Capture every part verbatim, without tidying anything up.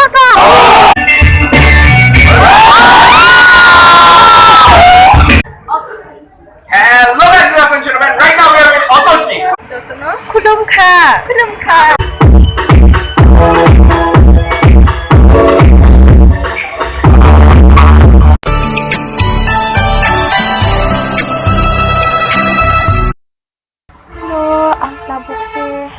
Hello guys, ladies and gentlemen, right now we are with Otoshi. Jotono khulum kha. Khulum kha. Hello, ang tabuk se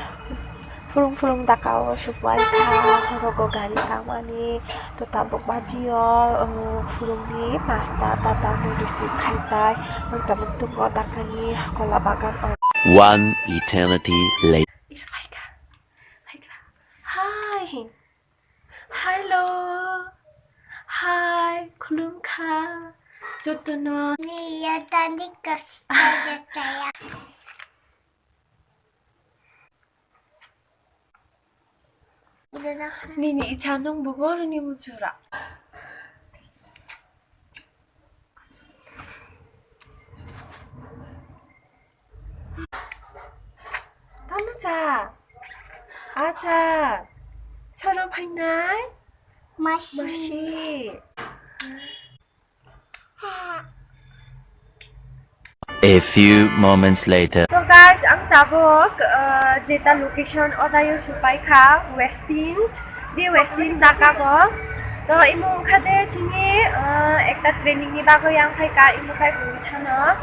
phulung phulung daka o supai kha, rogo gari tangmani, to tabuk baji o, uh, phulung ni pasta tata mui receive khai pai, ang tabuk tongo daka ni kola bagan o. One eternity later. Hi. Hello. Hi, khulum kha. Jotono. Ni ya tani kasta ya chaya. Nini icha nung bo boroni muchura. Tamo cha? Acha. Soro phainai? Masi. Masi. A few moments later. To guys, ang tabuk, uh, jeta location odayo supai kha, Westin, di Westin daka bo. To imo wngkha de chini, uh, ekta training ni bagwi ang phaikha, imo khai bui sano.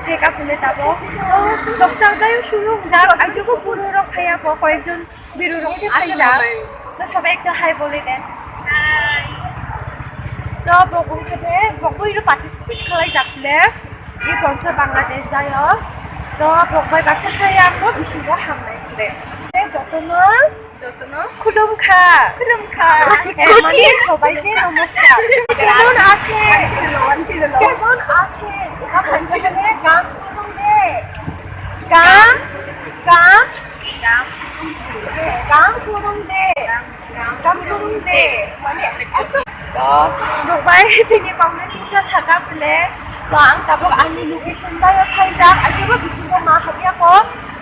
Phaikha phunui tabuk. To doksa odayo suru, jaro ajugo puru rok phaiya bo, koyekjon Biru rok se phaijak. To sobai ekta hi bole de. Hi. To bo wngkha de, bo boi rok participate khlai jak le. Ni bonso Bangladesh dayo. To bo bai baksa khai ang bo bisingo hamnai de. Te jotono, jotono khulum kha. Khulum kha. Eh, mane sobai ke namaskar. Kemon achen? Kemon achen? Kha phanjale gam khulum de. Gam, gam. Kam kurung de. Kam kurung de. Mane, eto, to, rokbai chini mama kisa saka bole. To, ang tabuk ani location bai phaijak. Ajibo bisingo ma hamya ko.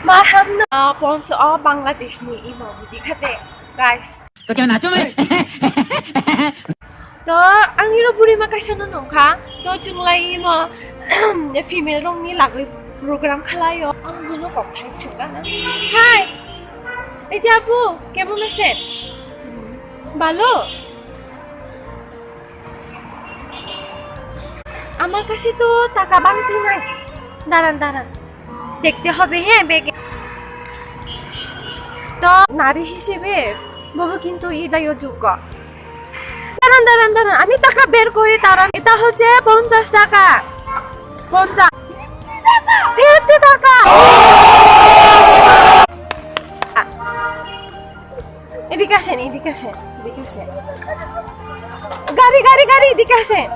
Ma hamno. Ah, ponso o Bangladesh ni imo buji khate, guys. To kya nacho bhai? To, ang iro burima kaisa no nongkha. To, chwng lai imo female rokni lagwi program khlaio. Ang bono kok thai swkana. Hi! Ei je apu, kemon achen? Bhalo? Amar kache to taka bangti nai. Daran, daran. Dekhte hobe, he, bege. To nari hisebe bobo kintu idai o juggo. Daran, daran, daran. Ami taka ber kori daran. Eta hocche ponchash taka. Ponchash. Fifty taka. Edik achen, edik achen, edik achen. Gari, gari, gari, edik achen.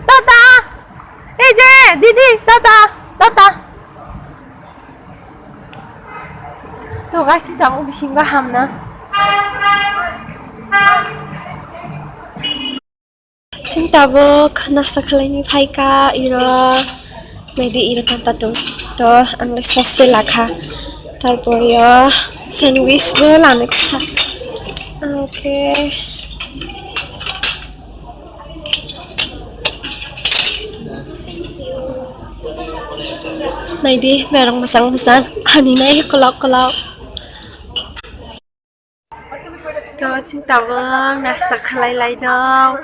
Tata! Ei je, didi, tata, tata. To guys, ita ang bisingo hamna. Chwng tabuk nasta khwlaini phaikha iro, naidi iro tata tong to, ang le sauce se lakha, tarpor yo sandwich bo lani kha, okay. Naidi berok mwchang mwchang ani nai kolok kolok. To chwng tabuk nasta khlai lai dong.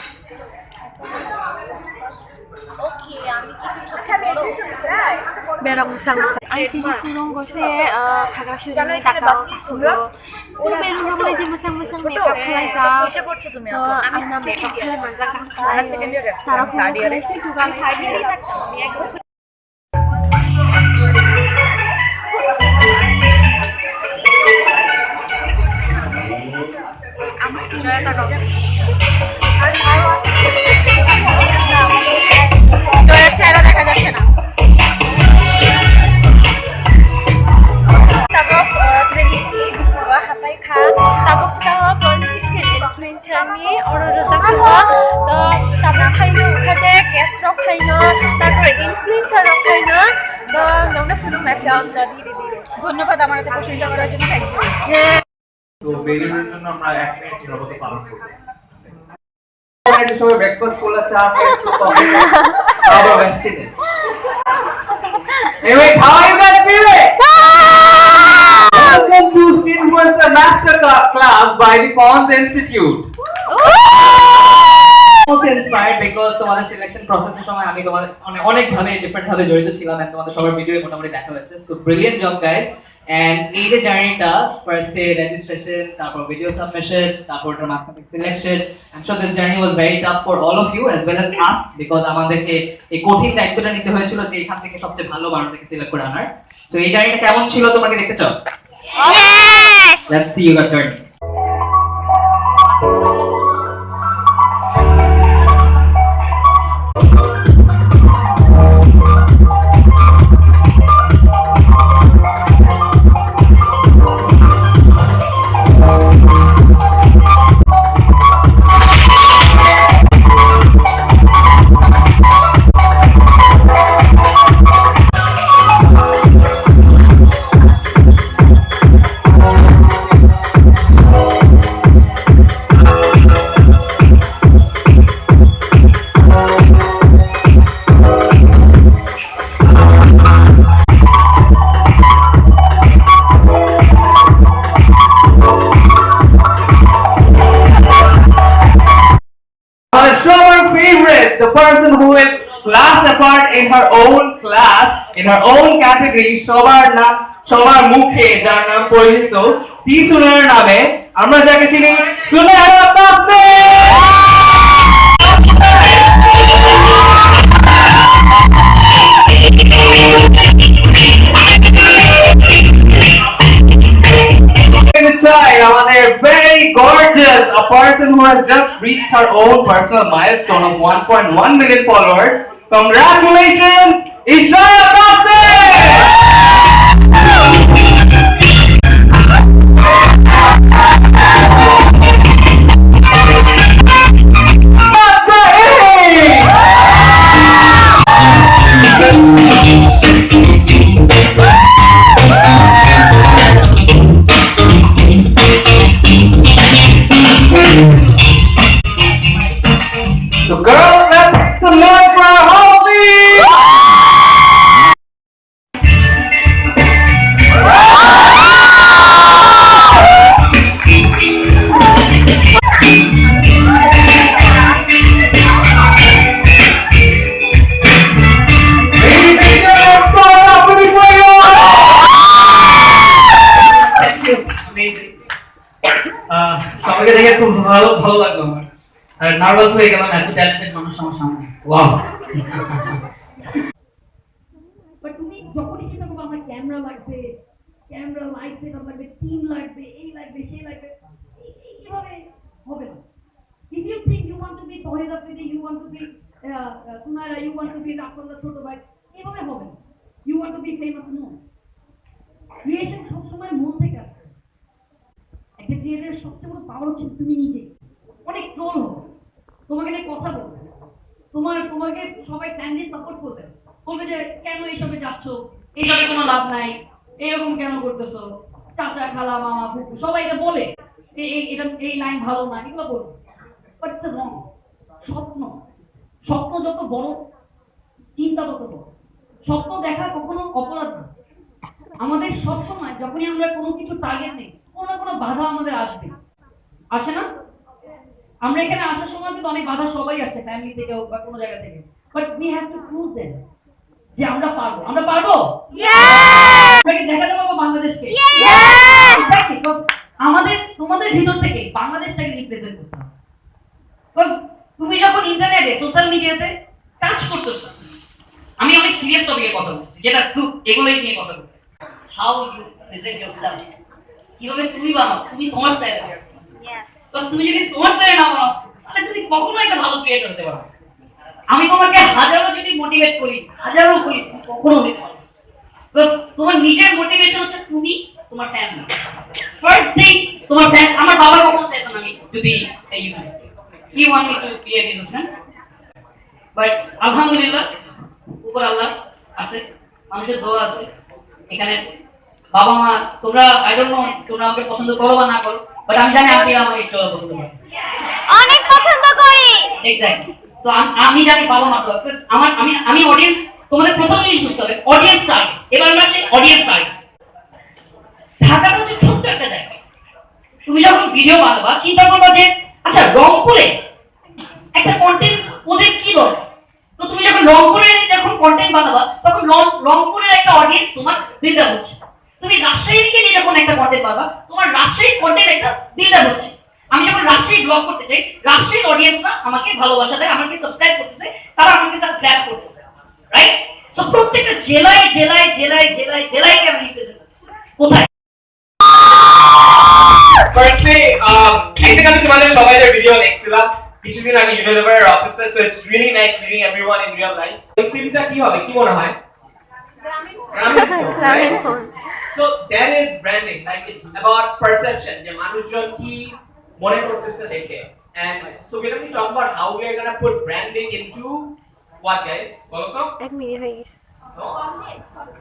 Berok mwchang mwchang. Ang tini phunukgo se, ah, khaga sujini dakao kasungo. To berok rok lai je mwchang mwchang makeup khlai jak. To ang no makeup khlai manjak, ang khlai. Tara phunuk khlai se jugal. Jaya তাকাও। জয়ার চেহারা দেখা যাচ্ছে না। Tabuk, uh, training ni bisingo hapai kha. Tabuk swkang o Ponch Skin Influencer Ani oro rwjak tongo, to tabuk khaino wngkha de guest rok khaino, tarpor influencer rok khaino, to nokno phunuk naikhe o to dhire dhire. ধন্যবাদ আমার এত প্রশংসা করার জন্য, thank you. তো বেরিবের জন্য আমরা এক মিনিট নিরবতা পালন করব। একটু সবাই ব্রেকফাস্ট করলে চা টেস্ট করতে হবে। খাওয়া দাওয়া experience. Anyway, how are you guys feeling? Welcome to Skin Influencer Master Cla- Class by the Pons Institute. Also inspired because তোমাদের সিলেকশন প্রসেসের সময় আমি তোমাদের মানে অনেকভাবে ডিফারেন্ট ভাবে জড়িত ছিলাম, and তোমাদের সবার ভিডিও মোটামুটি দেখা হয়েছে। So brilliant job guys. And এই যে জার্নিটা, ফার্স্টে রেজিস্ট্রেশন, তারপর ভিডিও সাবমিশন, তারপর ওটার মাধ্যমে selection, I'm sure this journey was very tough for all of you as well as us, because আমাদেরকে এই কঠিন দায়িত্বটা নিতে হয়েছিল যে এখান থেকে সবচেয়ে ভালো বারো থেকে সিলেক্ট করে আনার। তো এই জার্নিটা কেমন ছিল, তোমরা কি দেখতে চাও? Yes! Let's see your journey. Our shower favorite, the person who is class apart in her own class, in her own category, সবার নাম, সবার মুখে যার নাম পরিচিত, তি সুনাইয়ার নামে আমরা যাকে চিনি, সুনাইয়া তাসনিম। চাই আমাদের very gorgeous, a person who has just reached her own personal milestone of one point one million followers. Congratulations, Ishaya Basu! So girls, let's make some noise for our Haldi! Amazing. আহ, সবাইকে দেখে খুব ভালো, ভালো লাগলো আমার। আর নার্ভাস হয়ে গেলাম, এত ট্যালেন্টেড মানুষ আমার সামনে। ওয়াও। বাট তুমি যখনই চিন্তা করবে আমার ক্যামেরা লাগবে, ক্যামেরা লাইট সেটআপ লাগবে, টিম লাগবে, এই লাগবে, সেই লাগবে, এই, এই, এইভাবে হবে না। If you think you want to be Tohid Afridi, you want to be, আহ, আহ, সুনাইয়া, you want to be রাফালদার ছোট ভাই, এইভাবে হবে না। You want to be famous, no। Creation সবসময় মন থেকে আসে। একটা ক্রিয়েটারের সবচেয়ে বড় পাওয়ার হচ্ছে তুমি নিজে। অনেক ট্রোল হবে, তোমাকে নিয়ে কথা বলবে, তোমার, তোমাকে সবাই ফ্যানলি সাপোর্ট করবে, বলবে যে, "কেন এইসবে যাচ্ছ? এইসবে কোনো লাভ নাই, এরকম কেন করতেছো?" চাচা, খালা, মামা, ফুফু সবাই এটা বলে, "এই, এই, এটা, এই লাইন ভালো না", এগুলো বলবে। But it's wrong। স্বপ্ন, স্বপ্ন যত বড়, চিন্তা তত বড়। স্বপ্ন দেখা কখনো অপরাধ না। আমাদের সব সময় যখনই আমরা কোনো কিছু টার্গেট নেই, কোনো না কোনো বাধা আমাদের আসবে, আসে না? আমরা এখানে আসার সময় কিন্তু অনেক বাধা সবাই আসছে, ফ্যামিলি থেকে হোক বা কোনো জায়গা থেকে, but we have to prove them যে আমরা পারবো, আমরা পারবো। আমরা কি দেখাতে পারবো বাংলাদেশকে? Exactly, because আমাদের, তোমাদের ভিতর থেকে বাংলাদেশটাকে রিপ্রেজেন্ট করতে হবে। বিকজ তুমি যখন ইন্টারনেটে, সোশ্যাল মিডিয়াতে কাজ করতেছো, আমি অনেক সিরিয়াস টপিকে কথা বলছি, যেটা ট্রুথ, এগুলোই নিয়ে কথা বলছি। How you present yourself, কিভাবে তুমি বানাও, তুমি তোমার স্টাইল। বিকজ তুমি যদি তোমার স্টাইল না বানাও, তাহলে তুমি কখনো একটা ভালো ক্রিয়েটর হতে পারবে না। আমি তোমাকে হাজারো যদি মোটিভেট করি, হাজারো করি, তুমি কখনো হতে পারবে না। বিকজ তোমার নিজের মোটিভেশন হচ্ছে তুমি, তোমার ফ্যান না। ফার্স্ট থিং, তোমার ফ্যান। আমার বাবা কখনো চাইতো না আমি to be a YouTuber. He want me to be a businessman. But আলহামদুলিল্লাহ, উপর আল্লাহ আছে, মানুষের দোয়া আছে। এখানে বাবা মা, তোমরা, I don't know, তোমরা আমাকে পছন্দ করো বা না করো, but আমি জানি আপনি আমাকে একটু পছন্দ করো। অনেক পছন্দ করি। Exactly. So আমি জানি বাবা মা তো, আমার, আমি আমি অডিয়েন্স, তোমাদের প্রথম জিনিস বুঝতে হবে অডিয়েন্স টার্গেট। এবার আমরা সেই অডিয়েন্স টার্গেট। ঢাকাটা হচ্ছে ছোট্ট একটা জায়গা। তুমি যখন ভিডিও বানাবা, চিন্তা করবা যে আচ্ছা, রংপুরে একটা কন্টেন্ট ওদের কি দরকার। তো তুমি যখন রংপুরে যখন কন্টেন্ট বানাবা, তখন রং- রংপুরের একটা অডিয়েন্স তোমার বিল্ড আপ হচ্ছে। তুমি রাজশাহীকে নিয়ে যখন একটা কন্টেন্ট বানাবা, তোমার রাজশাহীর কন্টেন্ট একটা বিল্ড আপ হচ্ছে। আমি যখন রাজশাহী ব্লগ করতে যাই, রাজশাহীর অডিয়েন্সরা আমাকে ভালোবাসা দেয়, আমাকে সাবস্ক্রাইব করতেছে, তারা আমার কাছে গ্র্যাব করতেছে, রাইট? তো প্রত্যেকটা জেলায় জেলায় জেলায় জেলায় জেলায় আমি রিপ্রেজেন্ট করতেছি। কোথায়? Firstly, um, একদিন আমি তোমাদের সবাইদের ভিডিও দেখছিলাম কিছুদিন আগে ইউনিলিভারের অফিসে, so it's really nice meeting everyone in real life. ওই সিমটা কি হবে, কি মনে হয়? গ্রামীণ ফোন, right? গ্রামীণ phone. So that is branding, like, it's about perception, যে মানুষজন কি মনে করতেছে দেখে। And so we're going to talk about how we are going to put branding into what, guys? বলো তো? এক মিনিট হয়ে গেছে। No?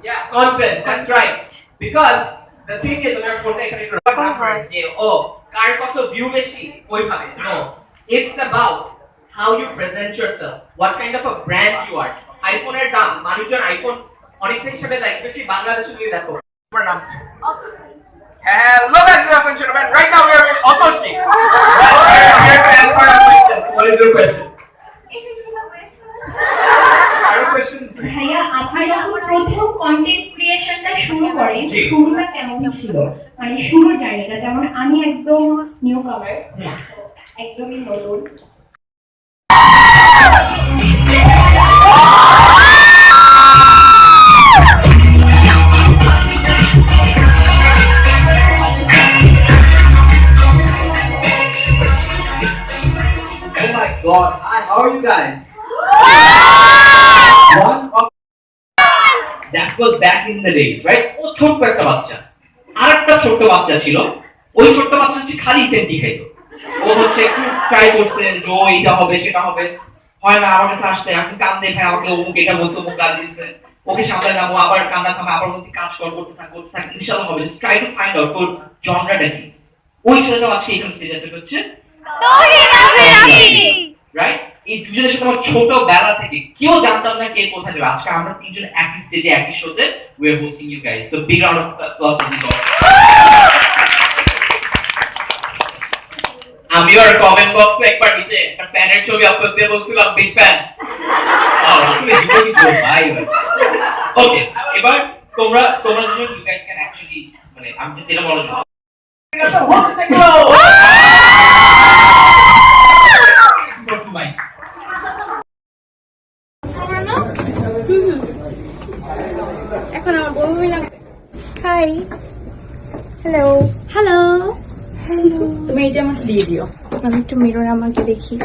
Yeah, content. That's right. Because the thing is, আমরা ফোনটা এখানে একটু রাখার পরে যে, ও, কার কত ভিউ বেশি, ওইভাবে। No. It's about how you present yourself, what kind of a brand you are. আইফোনের দাম, মানুষজন আইফোন অনেকটা হিসাবে, লাইক, বেশি বাংলাদেশে যদি দেখো, তোমার নাম কি? হ্যালো গাইস, রাসেল ছোট ভাই। Right now we are with Atasi. Right, we are here to ask her a question. What is your question? আরো কোয়েশ্চেন? ভাইয়া, আপনি যখন প্রথম কন্টেন্ট ক্রিয়েশনটা শুরু করেন, জি। শুরুটা কেমন ছিল? মানে শুরুর জার্নিটা, যেমন আমি একদম নিউ কামার, একদমই নতুন। Oh my God. Hi, how are you guys? One of that was back in the days, right? ও ছোট্ট একটা বাচ্চা, আর একটা ছোট্ট বাচ্চা ছিল। ওই ছোট্ট বাচ্চা হচ্ছে খালি সেন্টি খাইতো। ও হচ্ছে একটু ট্রাই করছে যে ও এটা হবে, সেটা হবে, হয় না, আমার কাছে আসছে, এখন কান্দে, "ভাই, আমাকে অমুক এটা বলছে, অমুক গালি দিচ্ছে।" ওকে সামলে নেবো, আবার কান্না থামে, আবার বলতে কাজ কর, করতে থাক, করতে থাক, ইনশাল্লাহ হবে। Just try to find out তোর জনরাটা কি। ওই ছেলেটাও আজকে এখানে স্টেজে আছে, হচ্ছে তৌহিদ আফ্রিদি। রাইট? এই দুজনের সাথে আমার ছোটবেলা থেকে কেউ জানতাম না কে কোথায় যাবে। আজকে আমরা তিনজন একই স্টেজে, একই শোতে, we are hosting you guys. So big round of applause for these all. আমি ওর কমেন্ট বক্সে একবার নিচে একটা ফ্যানের ছবি আপলোড দিয়ে বলছিলাম, "বিগ ফ্যান।" আসলে জীবনে কিছু ভাই হয়েছে। ওকে, এবার তোমরা, তোমরা দুজন, you guys can actually, মানে, আমি জাস্ট এটা বলার জন্য। এখন আমার বমি লাগবে। হাই। হ্যালো। হ্যালো। হ্যালো। তুমি এটা আমাকে দিয়ে দিও। আমি একটু মিরর আমাকে দেখি।